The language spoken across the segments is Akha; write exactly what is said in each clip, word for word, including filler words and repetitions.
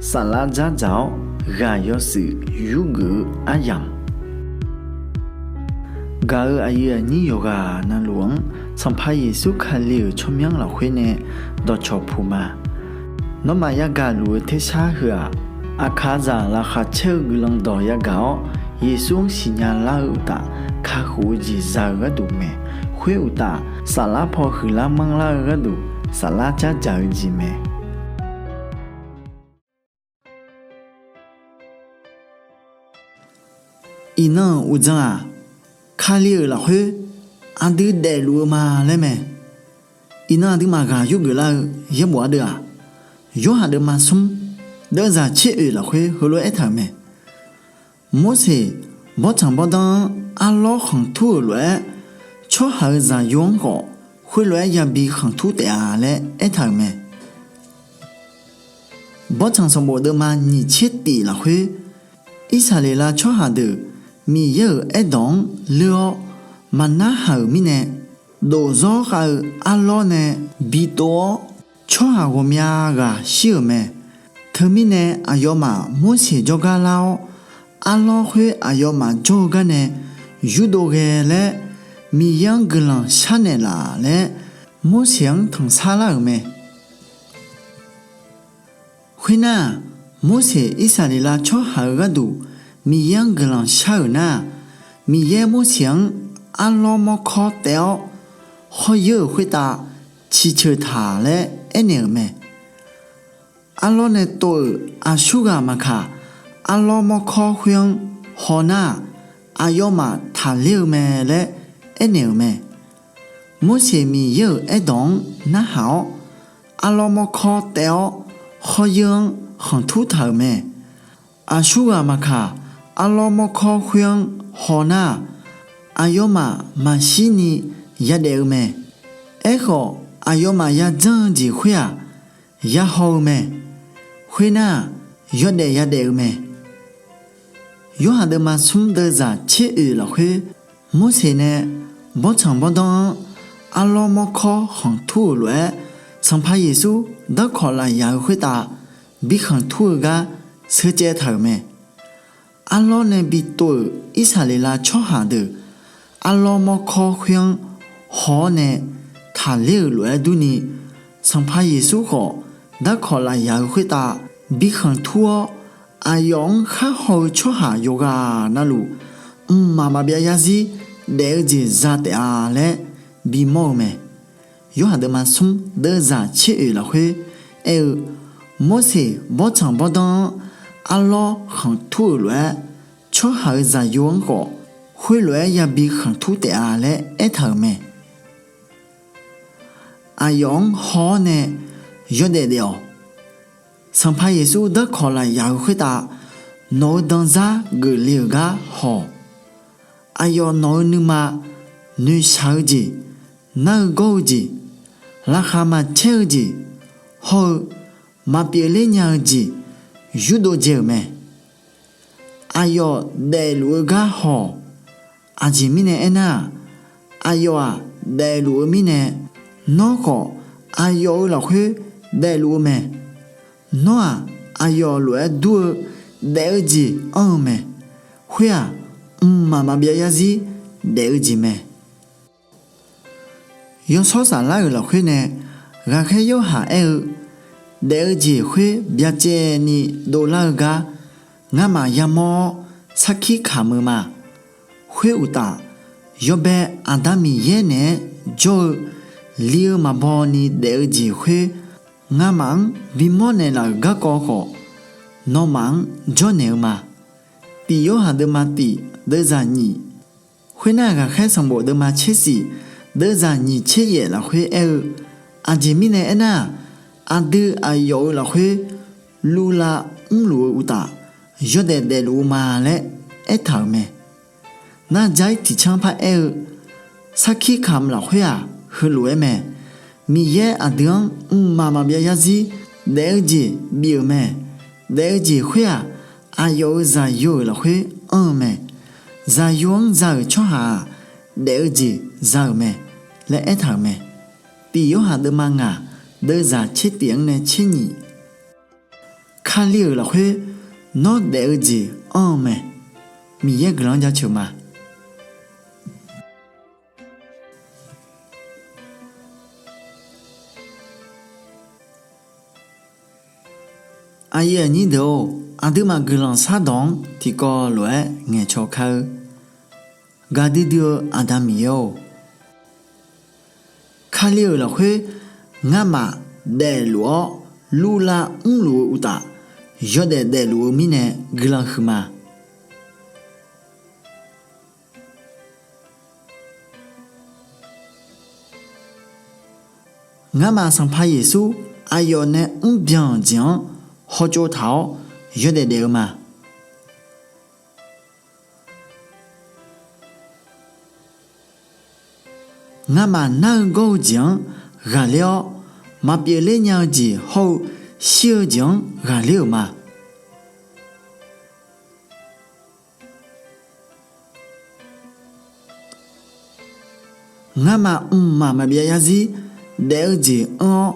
Saflar dzardzaq-awr ghaq yawshuif yurgeuf-eu aryamq, gaq-euq aqyuif aqnyir yawqghaq navluf-anr Sanqpaq Yeqsur Kali-euq tsawrmyanr lafkhoer nae dawqcawq puq ma. Nawmaf yagaq luf-eu tersar heu-aq, aqkaqzaq laqkhaq caer-eu guiqlanq dawq yagaq-awr, Yeqsur-anr siqnya lar-eu uqtaf, kakhof-eu jeq za-eu gharduq mae. Khoer uqtaf, saflar paw huiqlar manrlar-eu gharduq, saflar dzardzaq-eu jeq mae. Iqnan-euq uqdzan-aq, Kali-euq lafkhoer aqdui daefluf-eu ma laer mae. Iqnan aqduimaf ghaq yurgeuf lar-eu yaerbof ardeuv-aq, Yorhaq deuvma smr deuvzaq tser oeq lafkhoer heulof-aer aertaq-euq mae. Morseq bawrtsanq bawrdanr-anr arlawr khanqtur-euq lof-aer, tsawrhaq-euq zaqyo-anr khawf khoerlof-aer yabi khanqtur taef-a laer aertaq-euq mae. Bawrtsanq sanqbof deuvma nyiq tser tif lafkhoer, Irsaqleqlav tsawrhaq deuq Miqyaer-euq aerdawq-anr leur-awr maqnarhaq-euq mirnae, dofzawr khav-eu arlawr nae bitov-awr, tsawrhaq ghawqmya ghaq shir-euq mae. Teumirnae aqyawfmaf Morseq jawrgar lar-awr, arlawr khoer aqyawfmaf jawr-eu gar nae yurdov ghae laer Miqyaer-anr guiqlanq sharnaeq laf laer Morseq-anr tanqsar lar-euq mae. Khoernar-aq, Morseq Irsaqleqlav tsawrhaq-eu gharduq Miqyaer-anr guiqlanq shar-euq nar-aq, Miqyaer Morseq-anr arlawr mawrkawr taef-awr khawr yeur-euq khoertav ciqceuq taq laer aernaeq-euq mae. Arlawr nae tov-euq aqsurghaq maqkaq, arlawr mawrkawr khoer-anr haw nar-aq, aqyawfmaf taqler-eu mae laer aernaeq-euq mae. Morseq Miqyaer-euq aerdawq-anr narhaq-awr, arlawr mawrkawr taef-awr khawr yeur-anr khanqtur taq-euq mae. Aqsurghaq maqkaq, arlawr mawrkawr khoer-anr haw nar-aq, aqyawfmaf maqshirni yadaef-eu mae. Aerkhawf, aqyawfmaf yajanr-eu jeq khoer-aq, yahaw-eu mae. Khoernar-aq, yawdaef yadaef-eu mae. Yorhaq deuvma smr deuvzaq tser oeq lafkhoer, Morseq nae bawrtsanq bawrdanr-anr arlawr mawrkawr khanqtur-euq lof-aer, Sanqpaq Yeqsur darkawq lafyaq-eu khoertav bi khanqtur-eu gar sheucaev taq-euq mae. Arlawr nae bitov-euq Irsaqleqlav tsawrhaq deuq arlawr mawrkawr khoer-anr haw-awr nae taqler-euq lof-aer durni, Sanqpaq Yeqsur khawf darkawq lafyaq-eu khoertav bi khanqtur-awr, aqyawf-anr kharhaw-eu tsawrhaq yawqghaq navluf mqmaq maqbyav yarzir daef-eu jeq za taef-a laer bimawr-eu mae. Yorhaq deuvma smr deuvzaq tser oeq lafkhoer aer-eu, Morseq bawrtsanq bawrdanr-anr arlawr khanqtur-euq lof-aer, tsawrhaq-euq zaqyo-anr khawf khoerlof-aer yabi khanqtur taef-a laer aertaq-euq mae. Aqyawf-anr haw-awr nae yawdaef daef-awq. Sanqpaq Yeqsur darkawq lafyaq-eu khoertav nawq-eu danzar geufle-euq gar haw-awq. Aqyawf nawq-eu nuima noeqshaq-eu jeq, nar-eu gawr-eu jeq, laqkhaq maqcaer-eu jeq, hawr-eu maqpyeufler nya-eu jeq yurdov dzae-euq mae. Aqyawf daefluf-eu gar haw-awq. Aqjeq mirnae aernar-aq, aqyawf-aq daefluf-eu mirnae, nawr khawf aqyawf-eu lafkhoer daefluf-eu mae. Nawr-aq, aqyawf lof-aer dur-eu daef-eu jeq anr-eu mae. Khoer-aq, mqmaq maqbyav yarzir daef-eu jeq mae. Yawshawr Saflar-euq lafkhoer nae Ghaqkhaer Yorhaq aer-eu, daef-eu jeq khoer byacaevni dovlar-eu gar ngamaf yamawr-awr sarkir kamq-eu ma. Khoer uqtaf, yawbae Aqda Miqyaer naeq-aer jawr-eu li-eu maqbaw ni daef-eu jeq khoer ngamaf-anr bimawr naeqlaf-euq garkawv khawf, nawmaf-anr jawrnaeq-eu ma. Tif Yorhaq deuvma tif deuvzaq nyiq, khoernar-aq, Ghaqkhaer sanqbof deuvma tser shif deuvzaq nyiq tser yaef lafkhoer aer-eu, aqjeq mirnae aernar-aq, aqdui aqyawf-eu lafkhoer luvlav mrluf-eu uqtaf, yawdaef daefluf-eu ma laer aertaq-euq mae. Nar, jar-ir tiqcanr paraer-eu, sarkir kamq lafkhoer-aq, heulof-aer mae. Miqyaer aqdui-anr mqmaq maqbyav yarzir daef-eu jeq bif-euq mae. Daef-eu jeq khoer-aq, aqyawf-euq zaqyo-euq lafkhoer anr-eu mae. Zaqyo-anr za-euq tsawrhaq-aq, daef-eu jeq za-euq mae laer aertaq-euq mae. Tif Yorhaq deuvma ngaq deuvzaq tser tif-anr nae tser nyiq. Kali-euq lafkhoer nawr daef-eu jeq anr-eu mae. Miqyaer guiqlanq-anr jaceuq ma. Aqyuif aqnyir deuq-or, aqduimaf guiqlanq shardawq-anr tiqkawv lof-aer ngaeqcaw kar-eur. Gaqdui dui-eu Aqda Miqyaer-or, Kali-euq lafkhoer ngamaf daefluf-awr luvlav mrluf-eu uqtaf, yawdaef daefluf-eu mirnae guiqlanq huiqma. Ngamaf Sanqpaq Yeqsur aqyawf nae mrbyan-euq jeq-anr hawtsov taq-awr yawdaef daef-eu ma. Ngamaf nar-eu gawr-eu jeq-anr ghaqler-awr, maqpyeufler nya-eu jeq hawr-eu shir-eu jeq-anr ghaqler-euq ma. Ngamaf mqmaq maqbyav yarzir daef-eu jeq anr-awr,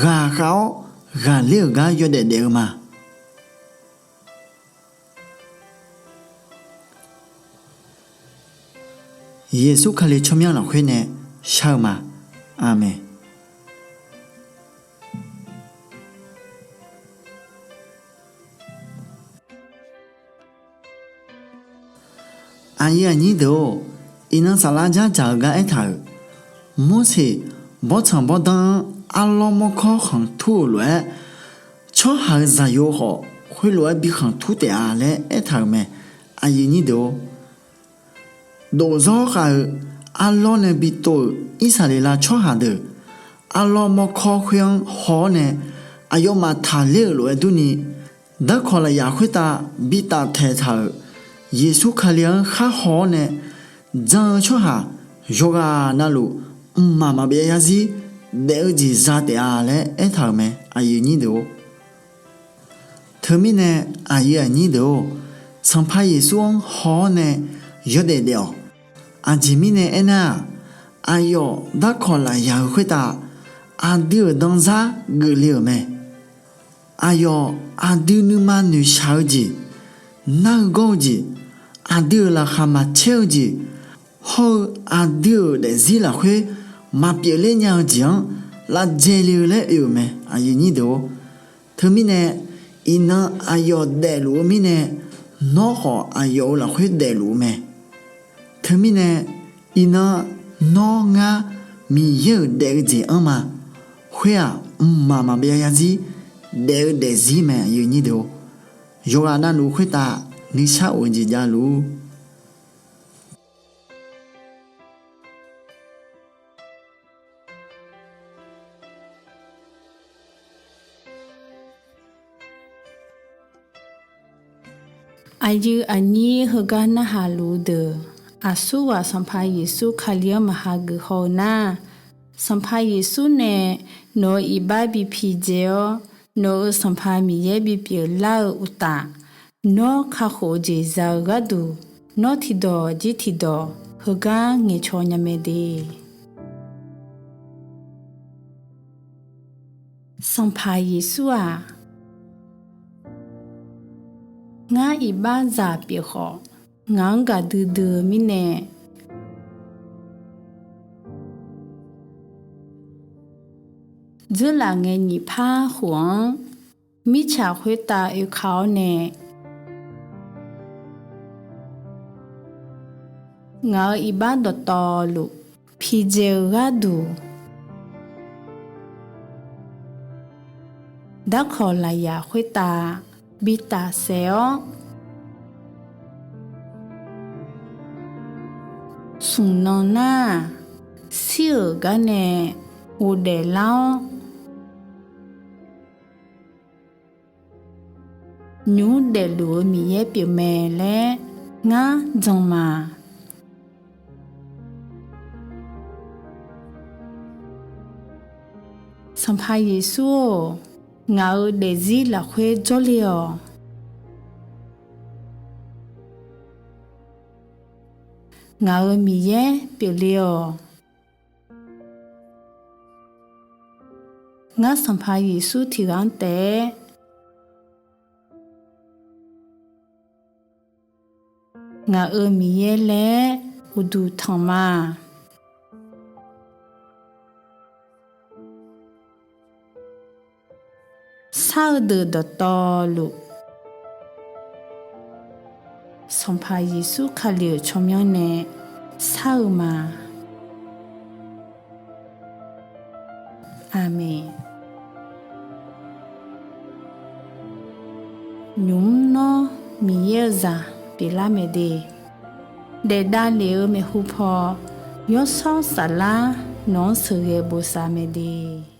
ghaqkhav-awr ghaqler-euq gar yawdaef daef-eu ma. Yeqsur Kali tsawrmyanr lafkhoer nae shar-eu ma. Aqmeq. Aqyuif aqnyir deuq-or, iqnan saflar dzardzaq-eu gar aertaq-euq, Morseq bawrtsanq bawrdanr-anr arlawr mawrkawr khanqtur-euq lof-aer, tsawrhaq-euq zaqyo khawf khoerlof-aer bi khanqtur taef-a laer aertaq-euq mae. Aqyuif aqnyir deuq-or, dofzawr khav-eu arlawr nae bi tov-euq Irsaqleqlav tsawrhaq deuq, arlawr mawrkawr khoer-anr haw-awr nae, aqyawfmaf taqler-euq lof-aer durni, darkawq lafyaq khoertav bi taftaeq taq-euq Yeqsur Kali-anr khar haw-awr nae, jan-eu tsawrhaq yawqghaq navluf mqmaq maqbyav yarzir daef-eu jeq za taef-a laer aertaq-euq mae. Aqyuif aqnyir deuq-or, teumirnae aqyuif aqnyir deuq-or, Sanqpaq Yeqsur-anr haw-awr nae yawdaef daef-awq. Aqjeq mirnae aernar-aq, aqyawf darkawq lafyaq-eu khoertav aqdui-euq danzar geufle-euq mae. Aqyawf aqdui nuima noeqshaq-eu jeq, nar-eu gawr-eu jeq, aqdui-euq laqkhaq maqcaer-eu jeq, hawr-eu aqdui-euq daefzir lafkhoer maqpyeufler nya-eu jeq-anr lavjae le-eu laer oe-euq mae. Aqyuif aqnyir deuq-or, teumirnae iqnan aqyawf daefluf-eu mirnae, nawr khawf aqyawf-euq lafkhoer daefluf-eu mae. Teumirnae iqnan nawr ngar Miqyaer-euq daef-eu jeq anr ma. Khoer-aq mqmaq maqbyav yarzir daef-eu daefzir mae. Aqyuif aqnyir deuq-or, yawqghaq navluf khoertav nuisar of-eu jeq javluf-ur. Aqyuif aqnyir heugar narhaq luf-eu deuq, aqsurghaq Sanqpaq Yeqsur Kali-anr maqha geuf haw-eu nar, Sanqpaq Yeqsur nae nawq-euq iqbax bi pidzae-awr, nawq-euq Sanqpaq Miqyaer bipyeuf lar-eu uqtaf, nawr kakhof-eu jeq za-eu gharduq, nawr tiqdawq jir tiqdawq heugar ngaeqcaw nya mae de. Sanqpaq Yeqsur-aq, ngar iqbaxzaq pyeuf khawf, ngaq-anr gaqdui dui-eu mirnae, dzeurlaf ngae nyiq par khof-anr mirtsaq khoertav oeka-awr nae, ngaq-euq iqbax dawqtawvluf pidzae-eu gharduq, darkawq lafyaq khoertav bi tafsaef-awr, smq nan nar, shir-euq gar nae ghofdaef lar-awr, nymr daefluf-eu Miqyaer pyeufmae laer ngar jan ma. Sanqpaq Yeqsur-or, ngaq-euq daefzir lafkhoer jawrle-awq. Ngaq-euq Miqyaer pyeufle-awq. Ngar Sanqpaq Yeqsur tiqghaq-anr taef-aer Ngaq-euq Miqyaer laer uqduq tanq ma. Shar-eu deuq dawqtawvluf, Sanqpaq Yeqsur Kali-euq tsawrmyanr nae shar-eu ma. Aqmeq. Nymq mr nawr Miqyaer-eu zaq pyeuflar mae de, daef davlef-eu maeqhu paw, Yawshawr Saflar nawq-anr sheuqghae bosav mae de.